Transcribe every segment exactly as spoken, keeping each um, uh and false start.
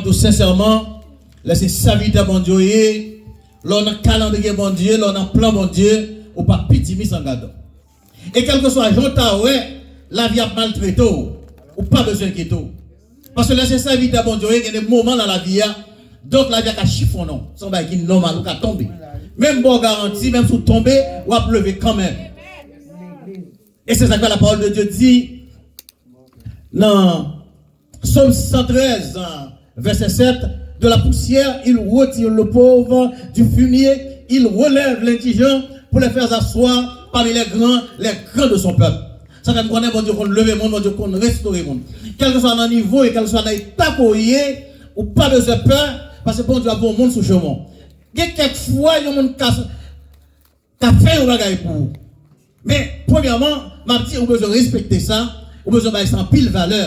Tou sensèman, lè se sèvitè Bondye w ye, lè w nan kalandriye Bondye, lè w nan plan Bondye, ou pa pitimi san gadon. E kèlkeswa jan w ta wè lavi ap maltrete w, ou pa bezwen enkyete w. Paske lè se sèvitè Bondye w ye, gen de moman nan lavi a, donk lavi a ka chifonnen w. Se yon bagay ki nòmal, ou ka tonbe. Menm ba w garanti, menm si w tonbe, w ap leve kanmenm. E se sa k fè la parole de Dieu di nan Psaume cent treize, verset sept, de la poussière, il retire le pauvre du fumier, il relève l'indigent pour les faire asseoir parmi les grands, les grands de son peuple. Sa fè m konnen Bondye konn leve moun, Bondye konn restore moun. Kèlkeswa nan nivo e kèlkeswa nan eta ke w ye, ou pa bezwen pè, paske Bondye ap voye yon moun sou chemen w. Gen kèk fwa, yon moun ka ka fè yon bagay pou ou. Men, premyèman, m ap di, ou bezwen respekte sa, ou bezwen bay sa anpil valè.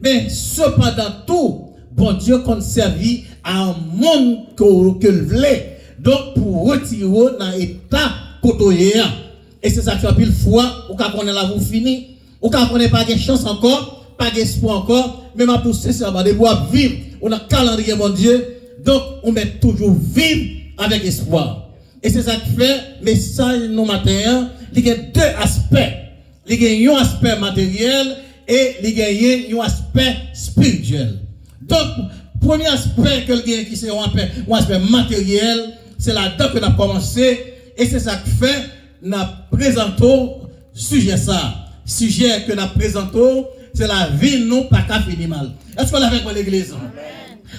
Men, sepandan tou, Bondye konn sèvi a yon moun ke, ke l vle. Donk, pou retire w nan eta kote w ye a. E se sa k fè anpil fwa, ou ka konnen lavi w fini, ou ka konnen pa gen chans ankò, pa gen espwa ankò, men m ap di w sensèman, depi w ap viv, ou nan kalandriye Bondye, donk, ou mèt toujou viv avèk espwa. E se sa k fè mesaj nou maten an, li gen de aspè. Li gen yon aspè materyèl e li genyen yon aspè espirityèl. Donk, premye aspè ke l genyen ki se yon aspè, yon aspè materyèl, se ladan ke n ap kòmanse, e se sa k fè n ap prezante w sijè sa a. Sijè ke n ap prezante w, se lavi nou pa ka fini mal. Èske w la avèk mwen, legliz?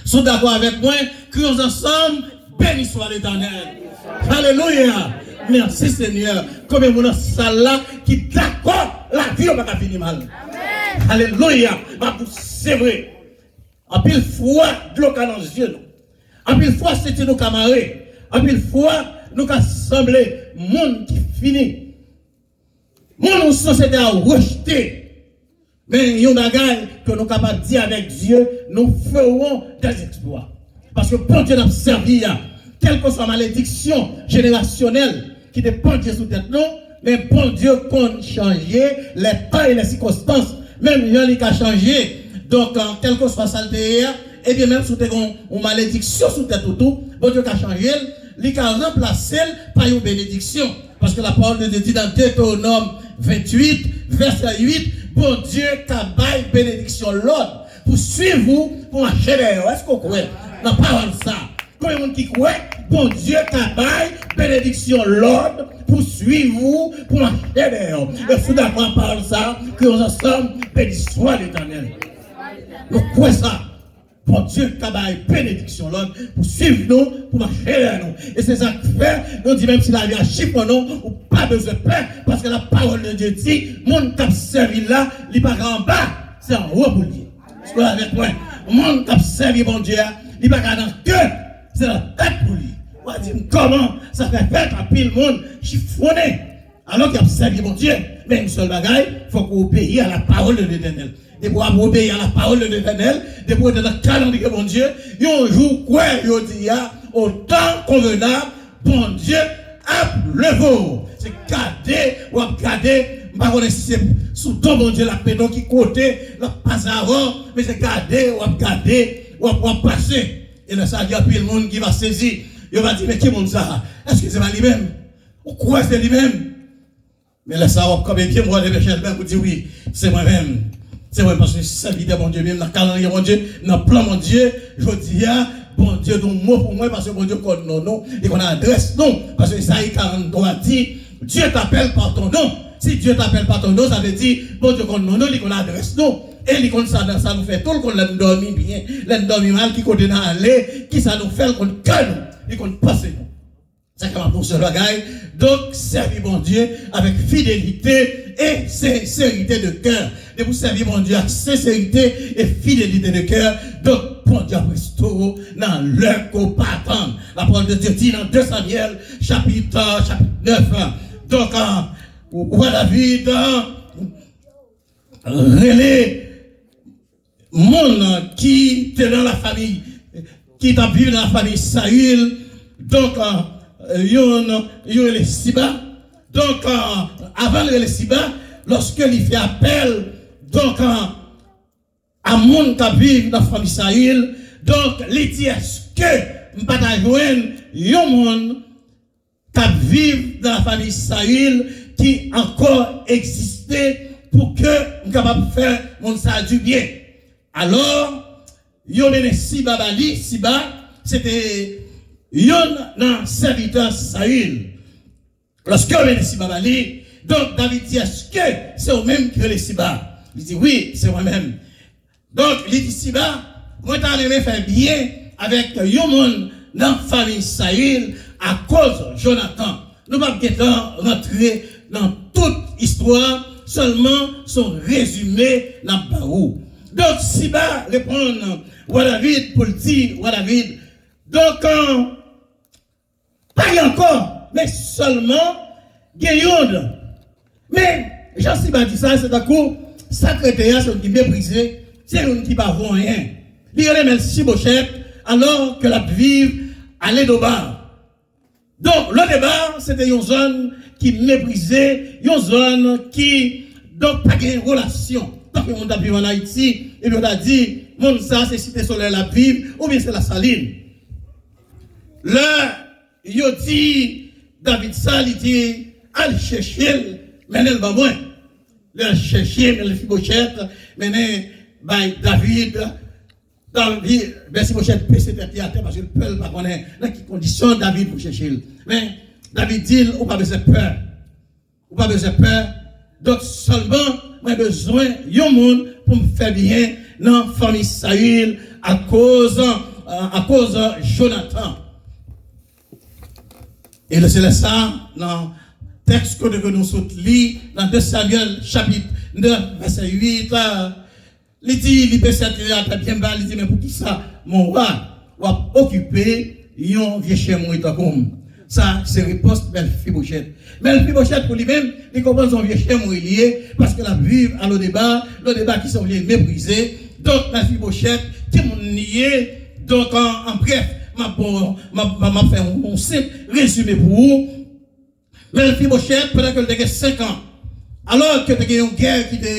Si w dakò avèk mwen, kriyons ansanm, Béni soit l'Éternel. Alelouya. Mèsi Senyè. Konbyen moun nan sal la ki dakò lavi yo pa ka fini mal? Alelouya. M ap di w, se vre. Anpil fwa, dlo ka nan zye nou. Anpil fwa, senti nou ka mare. Anpil fwa, nou ka sanble moun ki fini. Moun ou sanse te rejte. Men yon bagay ke nou kapab di avèk Dye, nous ferons des exploits. Paske Bondye n ap sèvi a, kèlkeswa malediksyon jenerasyonèl ki te pandye sou tèt nou, men Bondye konn chanje les temps et les circonstances. Menm jan li ka chanje. Donk, kèlkeswa sa l te ye a, ebyen, menm si w te gen yon malediksyon sou tèt ou tou, Bondye ka chanje l, li ka ranplase l pa yon benediksyon. Paske la parole de Dieu dit dans Deutéronome vingt-huit, verset huit, Bondye ka bay benediksyon lòd pou swiv ou, pou mache dèyè w. Èske w kwè nan pawòl sa? Konbyen moun ki kwè Bondye ka bay benediksyon lòd pou swiv ou, pou mache dèyè w? E si w dakò ak pawòl sa, kriyons ansanm, béni soit l'Éternel. Nou kwè sa. Bondye ka bay benediksyon lòd pou swiv nou, pou mache dèyè nou. E se sa k fè nou di, menm si lavi a chifonnen w, ou pa bezwen pè, paske la parole de Dieu di, moun k ap sèvi l la, li pa ka anba, se anwo pou l ye. Èske w avèk mwen? Moun k ap sèvi Bondye a, li pa ka nan ke, se nan tèt pou li. W a di m, kòman sa fè fèt anpil moun chifonnen? Alò ki ap sèvi Bondye, men yon sèl bagay, fòk ou obeyi a la parole de l'Éternel. Depi w ap obeyi a la parole de l'Éternel, depi w rete nan kalandriye Bondye, yon jou kwè jodi a, au temps convenable, Bondye ap leve w. Se gade, w ap gade, m pa konnen si se sou do Bondye l ap mete w, ki kote l ap pase avè w, men se gade, w ap gade, w ap, w ap pase. E lè sa a, gen anpil moun ki va sezi, yo va di, men ki moun sa a? Èske se pa li menm? Ou kwè se li menm? Men lè sa a, w ap kanpe pye m, w a leve chèz mwen pou di, wi, se mwen menm. Se mwen, paske sèvitè Bondye, menm nan kalandriye Bondye, nan plan Bondye, jodi a, Bondye di yon mo pou mwen, paske Bondye konn non nou, li konn adrès nou. Paske Ezayi karant twa di, Dieu t'appelle par ton nom. Si Dieu t'appelle par ton nom, sa vle di, Bondye konn non nou, li konn adrès nou. E li konn sa, sa nou fè tou, l konn lè n dòmi byen, lè n dòmi mal, ki kote n ale, ki sa nou fè, l konn kè nou, li konn panse nou. Sa k ap yon sèl bagay. Donk, sèvi Bondye avèk fidelite e senserite de kè. Depi w sèvi Bondye ak senserite e fidelite de kè, donk, Bondye ap restore w nan lè ke w pa atann. La parole de Dieu di nan de Samyèl, chapit, chapit nèf. Donk, wa David rele moun ki te nan lafanmi, ki t ap viv nan lafanmi Sayil. Donk, youn, youn rele Siba. Donk, avan l rele Siba, lòske li fè apèl, donk, a moun k ap viv nan fanmi Sayil, Donk, li di, èske m pa ta jwenn yon moun k ap viv nan lafanmi Sayil ki ankò egziste pou ke m kapab fè moun sa a dibyen? Alò, yo mennen Siba ba li. Siba, se te yonn nan sèvitè Sayil. Lòske yo mennen Siba ba li, donk, David di, èske se ou menm ki rele Siba? Li di, wi, se mwen menm. Donk, li di Siba, mwen ta renmen fè byen avèk yon moun nan fanmi Sayil akoz Jonatan. Nou p ap gentan rantre nan tout istwa, sèlman se yon rezime n ap ba ou. Donk, Siba reponn wa David pou l di wa David, donk, pa gen ankò, men sèlman gen youn. Men, jan Siba di sa, se tankou sa k rete a, se youn ki meprize, se youn ki pa vo anyen. Li rele Mèfibochèt, alò ke l ap viv a Lodebar. Donk, Lodebar, se te yon zòn ki meprize, yon zòn ki, donk, pa gen relasyon. Tankou yon moun t ap viv ann Ayiti, epi yo ta di, moun sa, se Site Solèy l ap viv, oubyen se Lasalin. Lè yo di David sa, li di, al chèche l, mennen l ban mwen. Lè l chèche Mèfibochèt, mennen bay David. David, Mèfibochèt bese tèt li atè paske l pè, l pa konnen nan ki kondisyon David pou chèche l. Men, David di l, ou pa bezwen pè. Ou pa bezwen pè. Donk, sèlman, mwen bezwen yon moun pou m fè byen nan fanmi Sayil akoz, akoz Jonatan. E se lè sa, nan tèks kote ke nou sot li, nan de Samyèl, chapit nèf, vèsè uit, li di, li bese tèt li atè byen ba, li di, men poukisa, mon wa, w ap okipe yon vye chen mouri tankou m? Sa, se repons Mèfibochèt. Mèfibochèt, pou li menm, li konprann se yon vye chen mouri li ye, paske l ap viv a Lodeba, Lodeba ki se yon lye meprize. Donk, Mèfibochèt, ki moun li ye? Donk, an, an brèf, m ap, bon, m ap, m ap, m ap fè yon, yon senp rezime pou ou. Mèfibochèt, pandan ke l te gen senk an, alò ke te gen yon gè ki te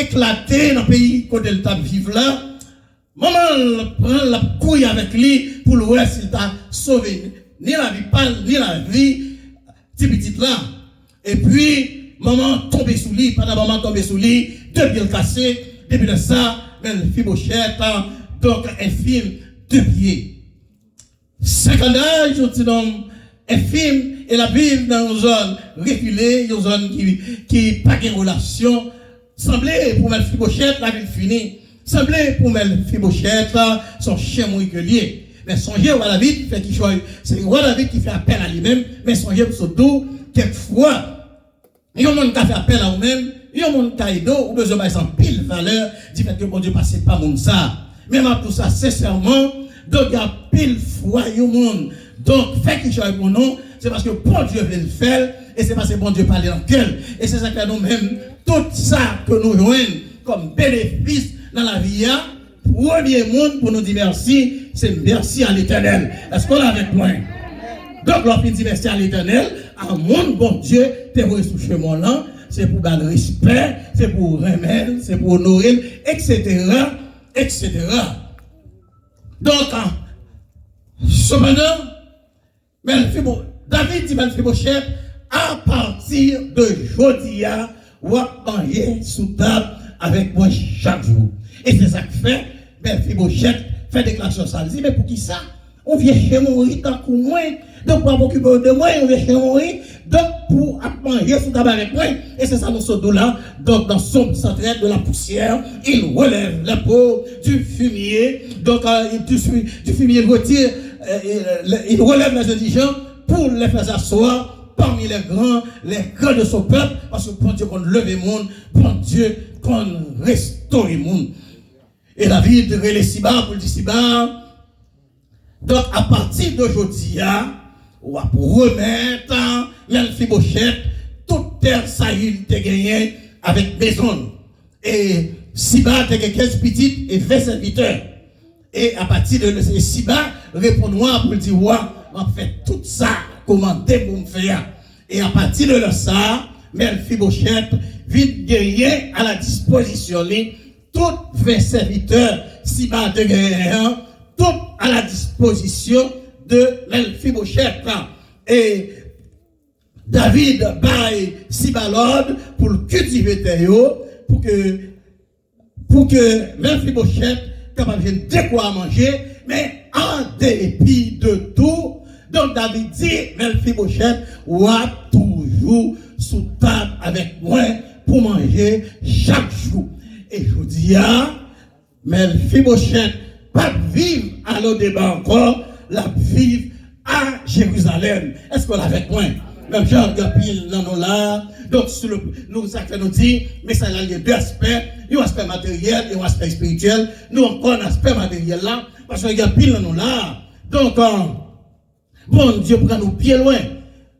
eklate nan peyi kote l t ap viv la, manman l pran l, l ap kouri avèk li pou l wè si l ta sove ni lavi pa l, ni lavi ti pitit la. Epi, manman an tonbe sou li. Pandan manman an tonbe sou li, de pye l kase. Depi lè sa, Mèfibochèt, donk, enfim de pye. Senk an daj, yon ti nonm enfim, e l ap viv nan yon zòn rekile, yon zòn ki, ki pa gen relasyon. Sanble pou Mèfibochèt, lavi l fini. Sanble pou Mèfibochèt, se yon chen mouri ke l ye. Men sonje, wa David fè kichòy. Se wa David ki fè apèl a li menm. Men sonje, m sot di w, kèk fwa, yon moun ka fè apèl a ou menm, yon moun ka ede w, ou bezwen bay sa anpil valè, difèt ke Bondye pase pa moun sa. Men m ap di w sa sensèman, donk, gen anpil fwa yon moun, donk, fè kichòy pou nou, se paske Bondye vle l fè l, e se paske Bondye pale nan kè l. E se sa k fè nou menm, tout sa ke nou jwenn kòm benefis nan lavi a, premye moun pou nou di mèsi, se mèsi a Letènèl. Èske w la avèk mwen? Donk, lè w fin di mèsi a Letènèl, a moun Bondye te voye sou chemen w lan, se pou w ba l respè, se pou w renmen l, se pou w onore l, etsetera, etsetera. Donk, sepandan, Mèfibo-, David di Mèfibochèt, apati de jodi a, w ap manje sou tab avèk mwen chak jou. E se sa k fè Mèfibochèt fè deklarasyon sa. Li di, men poukisa yon vye chen mouri tankou mwen? Donk, w ap okipe w de mwen, yon vye chen mouri. Donk, pou w ap manje sou tab avèk mwen. E se sa nou sot di w la. Donc, dans Psaume cent treize, de la poussière, il relève les pauvres du fumier. Donc, euh, il, du, du fumier, il retire, euh, il, il relève les indigents pour les faire asseoir parmi les grands, les grands de son peuple, paske Bondye konn leve moun, Bondye konn restore moun. E David rele Siba pou l di Siba, donk, apati de jodi a, w ap remèt Mèfibochèt tout tè Sayil te genyen avèk mezon l. E Siba te gen kenz pitit e ven sèvitè. E apati de lè, e Siba reponn wa pou l di, wa, m ap fè tout sa w komande pou m fè a. E apati de lè sa a, Mèfibochèt vin genyen a la dispozisyon li tout ven sèvitè Siba te genyen an, pozisyon de Mèfibochèt. E David bay Siba lòd pou l kiltive tè yo, pou ke, pou ke Mèfibochèt kapab jwenn dekwa manje, men an depi de tou, donk David di Mèfibochèt, w ap toujou sou tab avèk mwen pou manje chak jou. E jodi a, Mèfibochèt p ap viv a Lodeba ankò, l ap viv a Jerizalèm. Èske w la avèk mwen? Menm jan gen anpil nan nou la. Donk, sou le, nou, sa fè nou di, mesaj la gen de aspè. Yon aspè materyèl e yon aspè espirityèl. Nou ankò nan aspè materyèl la, paske gen anpil nan nou la. Donk, euh, Bondye pran nou byen lwen.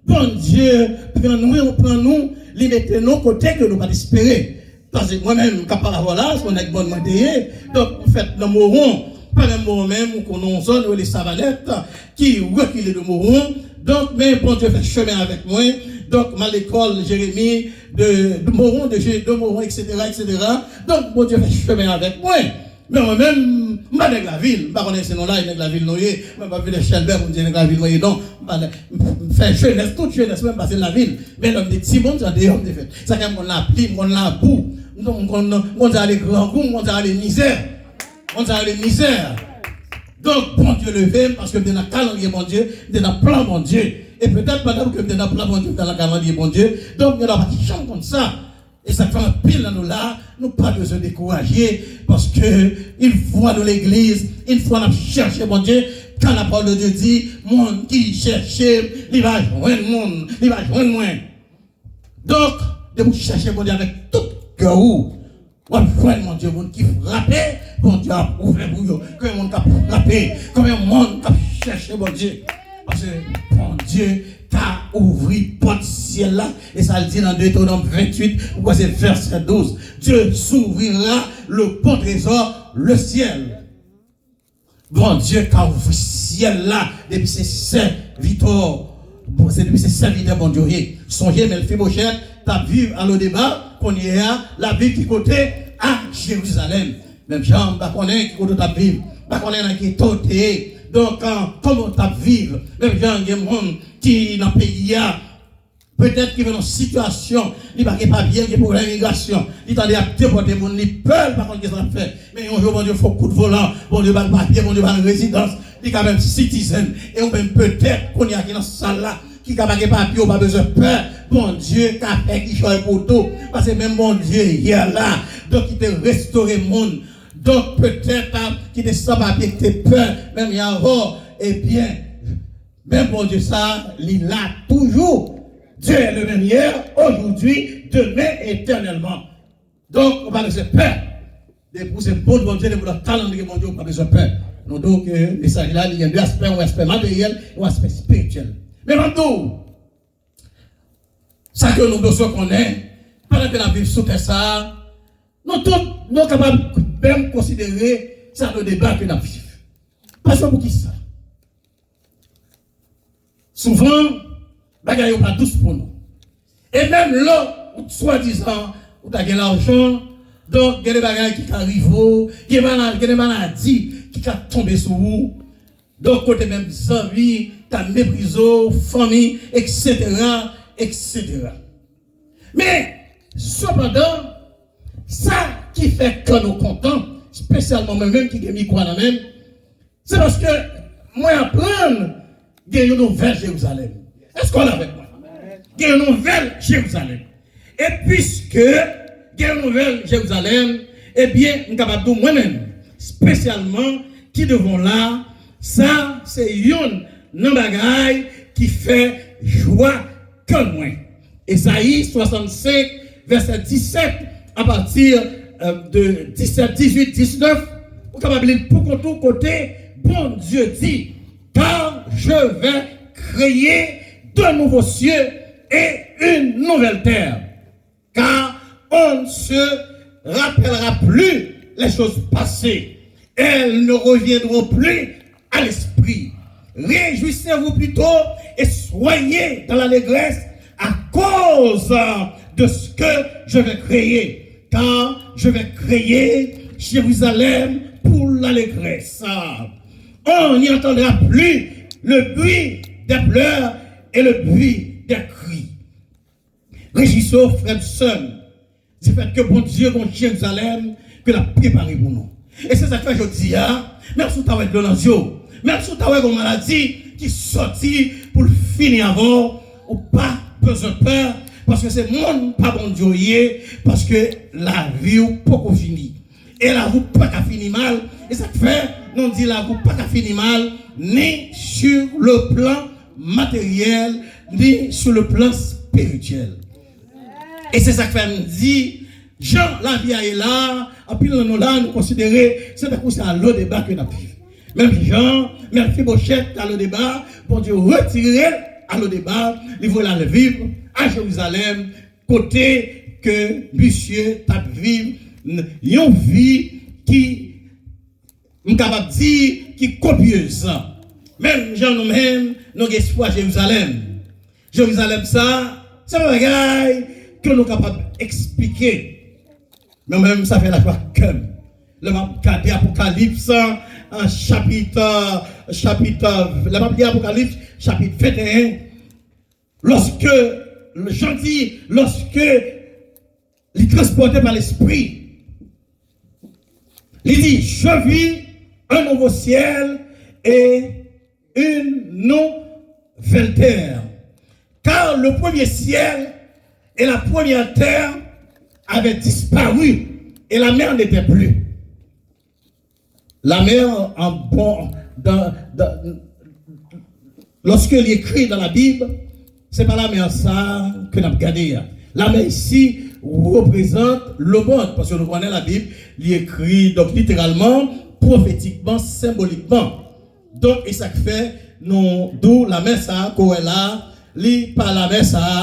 Bondye pran nou, pran nou, li mete nou kote ke nou pa t espere. Paske mwen menm, m ka pale avè w la, se yon nèg Mòn mwen te ye. Donk, m fèt nan Mowon. Pa menm Mowon menm, ou konnen yon zòn yo rele Savanèt, ki rekile de Mowon. Donk, men Bondye fè chemen avèk mwen. Donk, m al lekòl Jeremi, de, de Mowon, de, Je- de Mowon, et cetera, et cetera. Donk, Bondye fè chemen avèk mwen. Men mwen menm, m pa nèg lavil, m pa konnen si nou la, e nèg lavil nou ye, mwen pa vin Chèlbè pou m di nèg lavil mwen ye, non, m pa nèg, m, m fè jenès, tout jenès mwen, m pase lavil. Men lè m te timoun, se andeyò m te fèt. Sa fè m konn lapli, m konn labou, m konn, m konn, m konn sa rele grangou, m konn sa rele mizè. M konn sa rele mizè. Donk, Bondye leve m, paske m te nan kalandriye Bondye, m te nan plan Bondye. E petèt pandan ke m te nan plan Bondye, m te nan kalandriye Bondye, donk, mwen pa t janm konn sa. E sa k fè anpil nan nou la, nou pa bezwen dekouraje, paske yon fwa nou legliz, yon fwa n ap chèche Bondye, kan la parole de Dieu di, moun ki chèche m, li va jwenn moun, li va jwenn mwen. Donk, depi w chèche Bondye avèk tout kè ou, w ap jwenn Bondye. Moun ki frape, Bondye ap ouvè pou yo. Konbyen moun k ap frape? Konbyen moun k ap chèche Bondye? Paske Bondye ka ouvri pòt syèl la. E sa l di nan Detewonòm venntuit, ou kwè se vèsè douz. Dieu s'ouvrira le bon trésor, le ciel. Bondye ka ouvri syèl la depi se sèvitè, bon, se depi se sèvitè Bondye w ye. Sonje Mèfibochèt t ap viv a Lodeba, kounye a, l ap viv ki kote? A Jerizalèm. Menm jan, m pa konnen ki kote w t ap viv. M pa konnen nan ki eta w te ye. Donk, an, kòman w t ap viv? Menm jan, gen moun ki nan peyi a, petèt ki nan yon sitiyasyon, li pa gen papye, li gen pwoblèm imigrasyon. Li tande y ap depòte moun, li pè, li pa konn kisa l ap fè. Men yon jou, Bondye fè yon kout volan, Bondye ba l papye, Bondye ba l rezidans, li ka menm citizen. E ou menm petèt, kounye a ki nan sal la, ki ka pa gen papye, ou pa bezwen pè. Bondye ka fè kichòy pou ou tou. Paske menm Bondye yè la, donk ki te restore moun. Donk petèt, a, ki te san papye, ki te pè, menm Yahweh, ebyen, men Bondye sa, li la toujou. Dieu est le même hier, aujourd'hui, demain, éternellement. Donk, ou pa bezwen pè. Depi w se moun Bondye, depi w nan kalandriye Bondye, ou pa bezwen pè. Nou di w ke mesaj la, li gen de aspè, yon aspè materyèl, yon aspè espirityèl. Men m ap di w, sa ke nou bezwen konnen, pandan ke n ap viv sou tè sa a, nou tout, nou kapab menm konsidere sa de deba ke n ap viv. Paske poukisa? Souvan, bagay yo pa dous pou nou. E menm lè ou swadizan ou ta gen lajan, donk gen de bagay ki ka rive w, gen mala-, gen de maladi ki ka tonbe sou ou. Donk kote menm zanmi ta meprize w, fanmi, et cetera, et cetera. Men, sepandan, sa ki fè kè nou kontan, espesyalman mwen menm ki gen mikwo a nan men m, se paske mwen aprann gen yon nouvèl Jerizalèm. Èske w la avèk mwen? Gen yon nouvèl Jerizalèm. E piske gen yon nouvèl Jerizalèm, ebyen, m kapab di w mwen menm, espesyalman ki devan w la, sa se youn nan bagay ki fè jwa kè mwen. Ezayi swasannsenk, vèsè disèt, apati, euh, de disèt, dizuit, diznèf, ou kapab li l pou kont ou kote Bondye di, Car je vais créer de nouveaux cieux et une nouvelle terre. Car on ne se rappellera plus les choses passées. Elles ne reviendront plus à l'esprit. Réjouissez-vous plutôt et soyez dans l'allégresse à cause de ce que je vais créer. Car je vais créer Jérusalem pour l'allégresse. On n'y entendra plus le bruit des pleurs et le bruit des cris. Rejwisez-vous, frères et sœurs, du fait que Bondye gon Jerizalèm ke l ap prepare pou nou. E se sa k fè jodi a, menm si w ta wè dlo nan zye w, menm si w ta wè gon maladi ki sòti pou l fini avè w, ou pa bezwen pè, paske se moun pa Bondye w ye, paske lavi w poko fini. E lavi w pa ka fini mal. E sa k fè nou di lavi w pa ka fini mal, ni sur le plan matériel, ni sur le plan spirituel. E se sa k fè m di, jan lavi a ye la, anpil nan nou la, nou konsidere se tankou se a Lodeba ke n ap viv. Menm jan Mefibochèt a Lodeba, Bondye retire l a Lodeba, li voye l al viv a Jerizalèm, kote ke misye t ap viv n-, yon vi ki, m kapab di, ki kopyez. Menm jan nou menm, nou gen espwa Jerizalèm. Jerizalèm sa, se yon bagay ke nou kapab eksplike. Mwen menm, sa fè lajwa kè m. Lè m ap gade Apokalips, an, chapit, chapit, lè m ap li Apokalips, chapit venteyen, lorsque, Jan di, lorsque il est transporté par l'Esprit, il dit, je vis un nouveau ciel et une nouvelle terre. Car le premier ciel et la première terre avaient disparu et la mer n'était plus. Lamè an bon, dan, dan, lòske li ekri dan Labib, se pa lamè sa ke n ap gade a. Lamè isi reprezant lemonn, paske nou konnen Labib, li ekri, donk, literalman, pwofetikman, senbolikman. Donk, e sa k fè nou di w lamè sa a, ke w wè la, li pa lamè sa a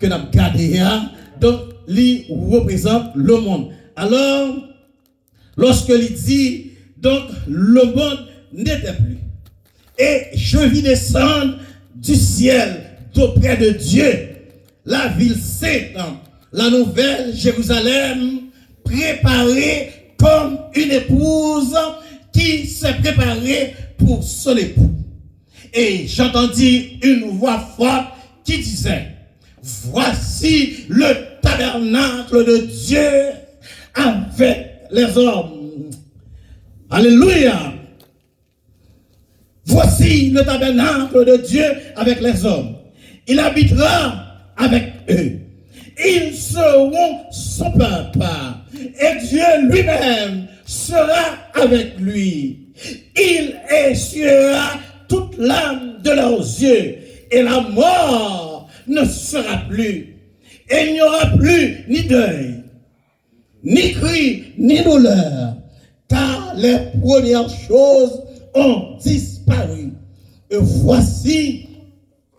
ke n ap gade a. Donk, li reprezant lemonn. Alò, lorsque il dit, donc le monde n'était plus. Et je vis descendre du ciel d'auprès de Dieu la ville sainte, la nouvelle Jérusalem, préparée comme une épouse qui s'est préparée pour son époux. Et j'entendis une voix forte qui disait, Voici le tabernacle de Dieu avec les hommes. Alléluia. Voici le tabernacle de Dieu avec les hommes. Il habitera avec eux. Ils seront son peuple. Et Dieu lui-même sera avec lui. Il essuiera toute larme de leurs yeux. Et la mort ne sera plus. Et il n'y aura plus ni deuil, ni cri, ni douleur, car les premières choses ont disparu. Et voici,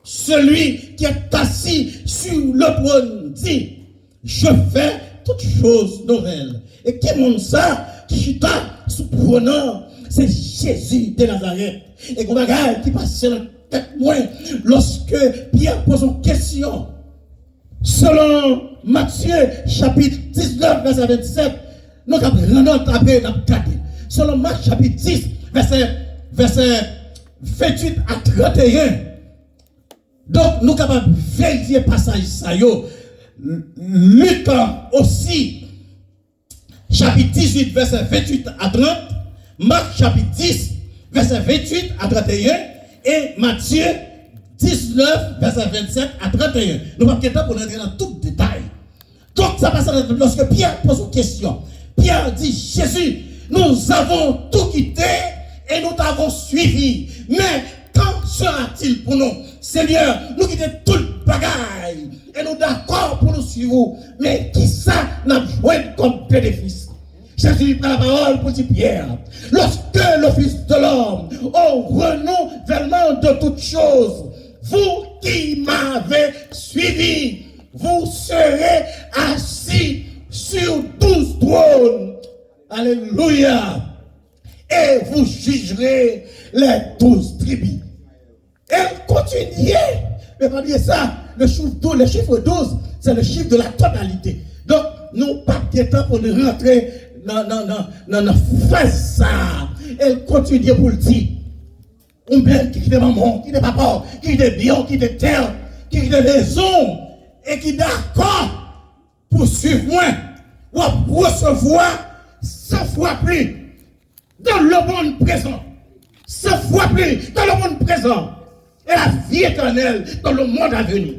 celui qui est assis sur le trône dit, Je fais toutes choses nouvelles. E ki moun sa ki chita sou twòn nan? Se Jezi de Nazarèt. E gon bagay ki pase nan tèt mwen lòske Pyè poze yon kesyon. Selon Matye chapit diznèf vèsè vennsèt, nou kab rann nòt apre n ap gade. Selon Mak chapit dis vèsè, vèsè venntuit a tranteyen. Donk, nou kapab verifye pasaj sa yo. Lik osi, chapit dizuit, vèsè venntuit a trant, Mak, chapit dis, vèsè venntuit a tranteyen, e Matye diznèf, vèsè vennsèt a tranteyen. Nou p ap gen tan pou n rantre nan tout detay. Donk, sa pase nan lòske Pyè poze yon kesyon. Pyè di, Jésus, nous avons tout quitté et nous t'avons suivi. Mais quand sera-t-il pour nous? Senyè, nou kite tout bagay e nou dakò pou nou swiv ou. Men kisa n ap jwenn kòm benefis? Jezi pran lapawòl pou di Pyè, Lorsque le Fils de l'homme au renouvellement de toutes choses, vous qui m'avez suivi, vous serez assis sur douze trônes. Alléluia. Et vous jugerez les douze tribus. E l kontinye. Men pa bliye sa, le chiffre douze, le chiffre douze, c'est le chiffre de la totalité. Donk, nou p ap gen tan pou nou rantre nan, nan, nan, nan, nan faz sa a. E l kontinye pou l di, Ou menm ki kite manman w, kite papa w, ki kite byen w, kite tè w, ki kite lezon w, e ki dakò pou swiv mwen, w ap resevwa san fwa pli dans le monde présent. San fwa pli dans le monde présent. Et la vie éternelle dans le monde à venir.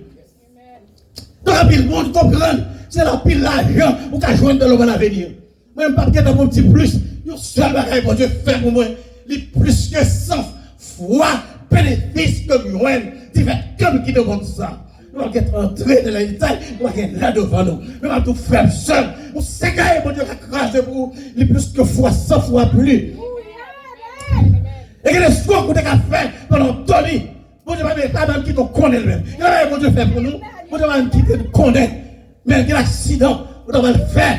Donk, anpil moun konprann, se anpil lajan ou ka jwenn dans le monde à venir. Mwen, m p ap gentan pou m di plis. Yon sèl bagay Bondye fè pou mwen, li plis ke san fwa benefis ke m jwenn difèt ke m kite mond sa. Nou p ap gentan antre nan detay, nou pa gen lè devan nou. Men m ap di w, frè m, sè m, yon sèl bagay Bondye ka kraze pou ou, li plis ke fwa, san fwa pli. E gen de swòk ou te ka fè pandan w dòmi. Bondye pa menm, pa menm kite w konnen l menm. Gen bagay Bondye fè pou nou, Bondye pa menm kite n konnen. Men gen aksidan ou ta pral fè.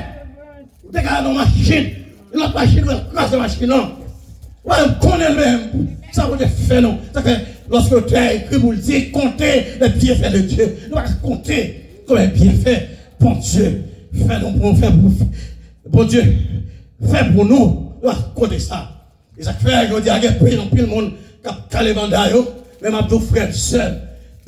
Ou te ka nan machin, yon lòt machin pral kraze machin nan. Ou pa menm konnen l menm. Sa Bondye fè nou. Sa fè, lòske otè a ekri pou l di, comptez les bienfaits de Dieu. Nou pa ka konte konbyen byenfè Bondye fè nou, pou fè pou Bondye fè pou nou. Nou pa ka konte sa. E sa k fè jodi a gen pil anpil moun k ap kale banda yo, men m ap di w, frè m, sè m,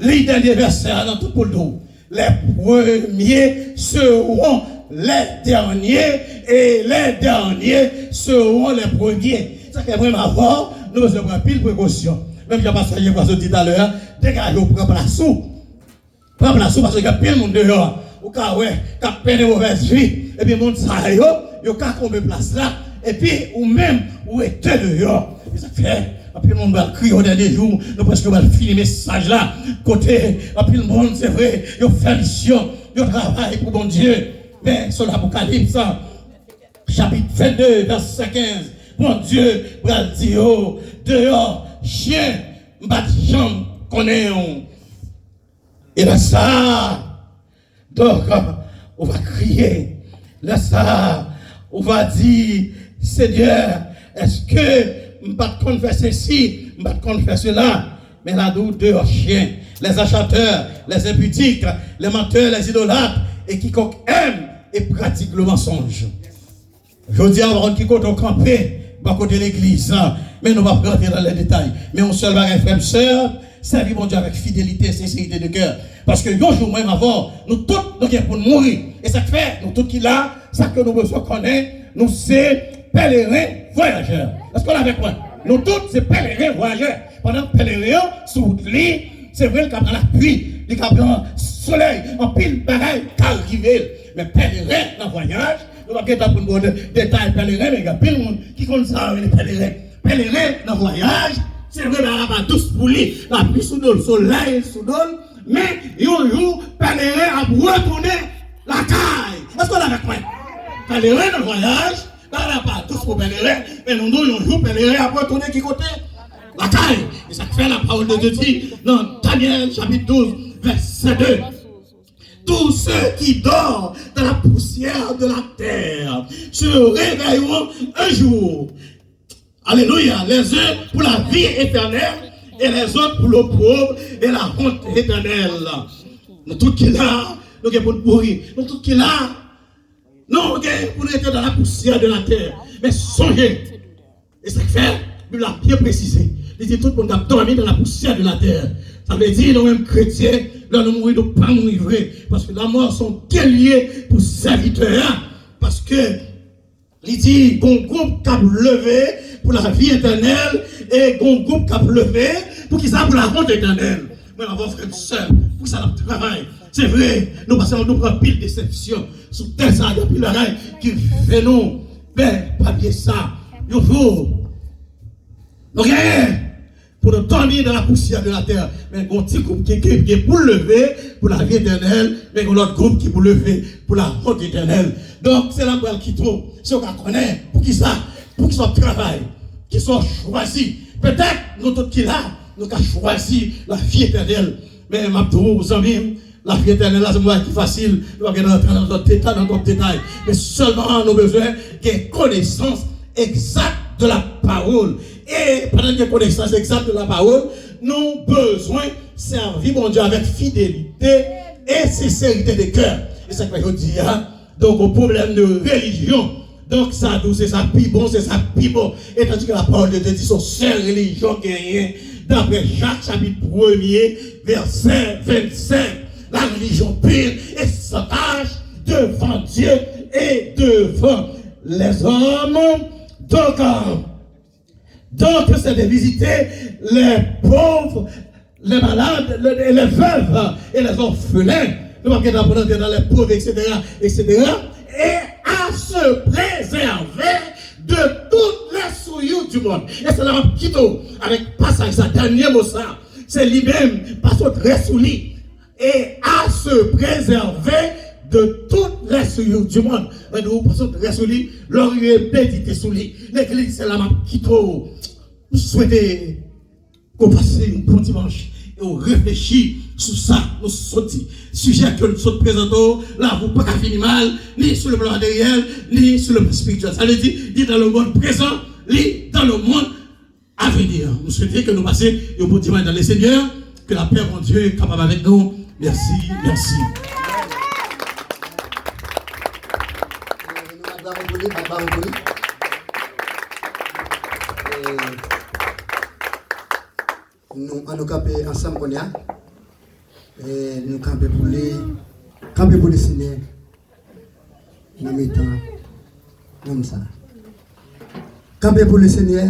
li dènye vèsè a nan tout pou l di w, les premiers seront les derniers et les derniers seront les premiers. Sa k fè mwen m avè w, nou bezwen pran pil prekosyon. Menm jan pastè Jefrason di talè a, degaje w, pran plas ou. Pran plas ou, paske gen anpil moun deyò a, ou ka wè, k ap mennen movèz vi. Epi moun sa yo, yo ka konbe plas la. Epi ou menm, ou rete deyò. E sa k fè, anpil moun pral kriye o dènye jou. Nou prèske pral fini mesaj la. Kote anpil moun, se vre, yo fè misyon, yo travay pou Bondye. Men, se nan Apokalips, chapit vennde, vèsè kenz, Bondye pral di yo, deyò, chen, m pa t janm konnen w. E lè sa a, donk, ou va kriye. Lè sa a, ou va di, Senyè, èske m pa t konn fè sesi, m pa t konn fè sela? Men la di w, deyò chen, les achateurs, les impudiques, les menteurs, les idolâtres, et quiconque aime et pratique le mensonge. Jodi a, ou pa konn ki kote w kanpe, bò kote legliz la, men nou p ap rantre nan lè detay. Men yon sèl bagay, frè m, sè m, sèvi Bondye avèk fidelite e senserite de kè. Paske yon jou, mwen m avè w, nou tout, nou gen pou n mouri. E sa k fè, nou tout ki la, sa ke nou bezwen konnen, nou se pèleren vwayajè. Èske w la avèk mwen? Nou tout se pèleren vwayajè. Pandan pèleren an sou wout li, se vre, l ka pran lapli, li ka pran solèy, anpil bagay ka rive l. Men pèleren nan vwayaj, nou p ap gen tan pou n ba w de- detay pèleren, men gen anpil moun ki konn sa yo rele pèleren. Pèleren nan vwayaj, se vre, bagay la pa dous pou li. Lapli sou do l, solèy sou do l, men yon jou, pèleren ap retounen lakay. Èske w la avèk mwen? Pèleren nan vwayaj, bagay la pa dous pou pèleren, men nou, nou, yon jou, pèleren ap retounen ki kote? Lakay. E sa k fè la parole de Dieu di nan Daniel chapit douz, vèsè de, tous ceux qui dorment dans la poussière de la terre se réveilleront un jour. Alléluia. Les uns pour la vie éternelle et les autres pour l'opprobre et la honte éternelle. Nou tout ki la, nou gen pou n mouri. Nou tout ki la, nou gen pou n rete dans la poussière de la terre. Men sonje, e sa k fè, Bib la byen presize. Li di tout moun k ap dòmi dans la poussière de la terre. Sa vle di, nou menm kretyen, lè nou mouri, nou pa mouri vre. Paske lanmò se yon dènye pou sèvitè a. Paske li di, gon gwoup k ap leve pou lavi etènèl, e gon gwoup k ap leve pou ki sa? Pou la honte etènèl. Mwen avè w, frè m, sè m, pou sa n ap travay. Se vre, nou pase, nou pran pil desepsyon sou tè sa, gen pil bagay ki rive nou. Men pa bliye sa, yon jou, nou genyen pou nou dòmi dans la poussière de la terre. Men gon ti gwoup ki, ki, ki gen pou leve pou lavi etènèl, men gon lòt gwoup ki pou leve pou la honte etènèl. Donk, se la m pral kite w, si w ka konnen, pou ki sa, pou ki sa w ap travay, ki sa w chwazi. Petèt, nou tout ki la, nou ka chwazi lavi etènèl. Men m ap di w, zanmi m, lavi etènèl la, se yon bagay ki fasil. Nou pa gen nan rantre nan lòt detay, nan twòp detay. Men sèlman nou bezwen gen konesans egzak de la pawòl. E pandan n gen konesans egzak de la pawòl, nou bezwen sèvi Bondye avèk fidelite e senserite de kè. E sa k fè jodi a, donk, yon pwoblèm de relijyon. Donk, sa di w se sa pi bon, se sa pi bon. E tandis que la parole de Dieu di se yon sèl relijyon genyen. D'après Jacques chapitre premier, verset vingt-cinq, la religion pure et sans tache devant Dieu et devant les hommes. Donc, euh, donc, c'est de visiter les pauvres, les malades, les, les veuves et les orphelins. Nou p ap gentan pran nan les pauvres, et cetera, et cetera. Et à se préserver de toutes les souillures du monde. E se la m ap kite w avèk pasaj sa, dènye mo sa. Se li menm, pase w trè sou li. Et à se préserver de toutes les souillures du monde. Mwen di w, pase w trè sou li, lè w rive medite sou li. Legliz, se la m ap kite w. M swete ke w pase yon bon dimanch e w reflechi sou sa nou sot di. Sijè ke nou sot prezante w la, ou pa ka fini mal, ni sou le plan materyèl, ni sou le plan espirityèl. Sa vle di, li dans le monde présent, li dans le monde à venir. M swete ke nou pase yon bon dimanch dans le Seigneur, ke lapè Bondye kapab avèk nou. Mèsi, mèsi. Nou bat bravo pou li, bat bravo pou li. E nou, an nou kanpe ansanm kounye a. E nou kanpe pou li, kanpe pou li, Senyè, nan mitan moun sa. Kanpe pou li, Senyè,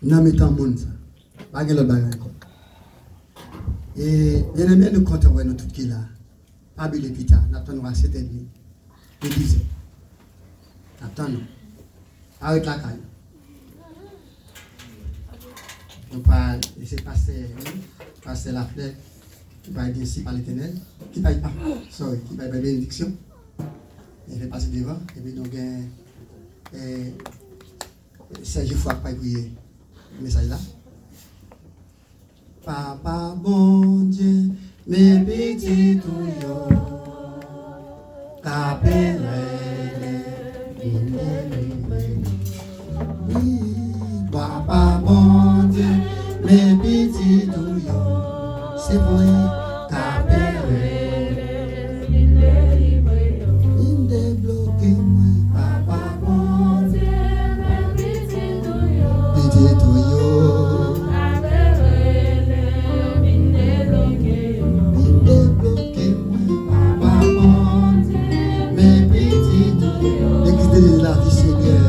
nan mitan moun sa. Pa gen lòt bagay ankò. E, byeneme, nou kontan wè nou tout ki la. Pa bliye pita, n ap tann nou a sèt è edmi. Li dizè. N ap tann nou. Pa ret lakay ou. Nou pral, e se pastè, wi, pastè Laflè, ki pral gen si pa Letènèl, ki pral, ah, sorry, ki pral bay benediksyon. E fè pase devan, epi nou gen, e, Sè Jefwa k pral priye mesaj la. Papa Bondye, men pitit ou yo k ap rele, vin delivre nou. Wi, Papa Bondye, men pitit ou yo, se vre, k ap rele, vin delivre nou. Vin debloke mwen, Papa Bondye, men pitit ou yo. Pitit ou yo. Vin debloke mwen, Papa Bondye, men pitit ou yo. Legliz de Lavi Senyè.